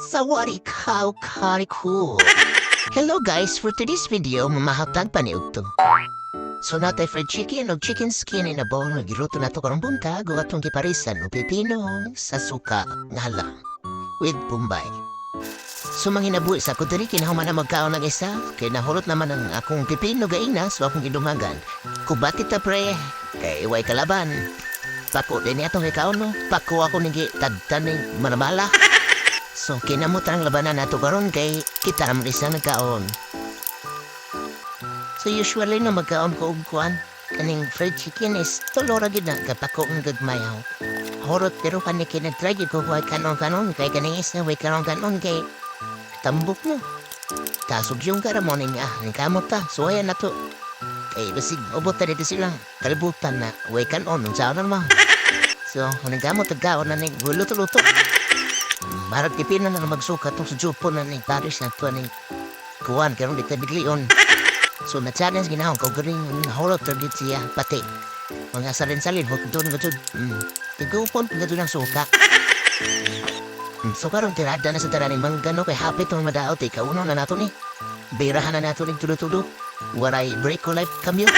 Sawari khao khari khu. Hello guys, for today's video, mamahatag pa ni Ugto. So natay fried chicken o chicken skin in a bowl nga giluto nato karong buntag ug atong giparisan og pipino sa suka nga with Bombay. So manghinabuhi sa ko diri, kinahuman na magkaon ng isa kay nahurot naman ang akong pipino gaina, so akong gidungagan. Kubati ta, pre, kay way kalaban. Pako din atong ikaon, no. Pako ako ning tagtan ning manamala. So kinamot ang labanan nato karon kay kita ra man isa nagkaon. So usually na magkaon ko og kuan kaning fried chicken is tulo ra gid na kapako ang gagmayaw. Horot, pero kani kay nag-try gid ko way kanon-kanon kay kaning isa way kanon-kanon kay tambok mo. Tasog yung karamon nga ah, kamot ta. So ayan na to. Kay basig ubot ta dito silang kalibutan na way kanon unsa na man. So, huning kamot tagkaon na ning luto-luto. Marag tipin na na magsuka tong sa jupo na ning Paris na to ning kuwan karon di ta biglion. So na-challenge ginahon ko galing nahulot ra gid siya pati. Mga salin-salin hot doon nga jud. Tigupon nga jud ang suka. So karon tirada na sa tanan mangga, no, kay hapit tong madaot eh kauno na nato ni. Birahan na nato ning tulo-tulo. Waray break ko life kamyo.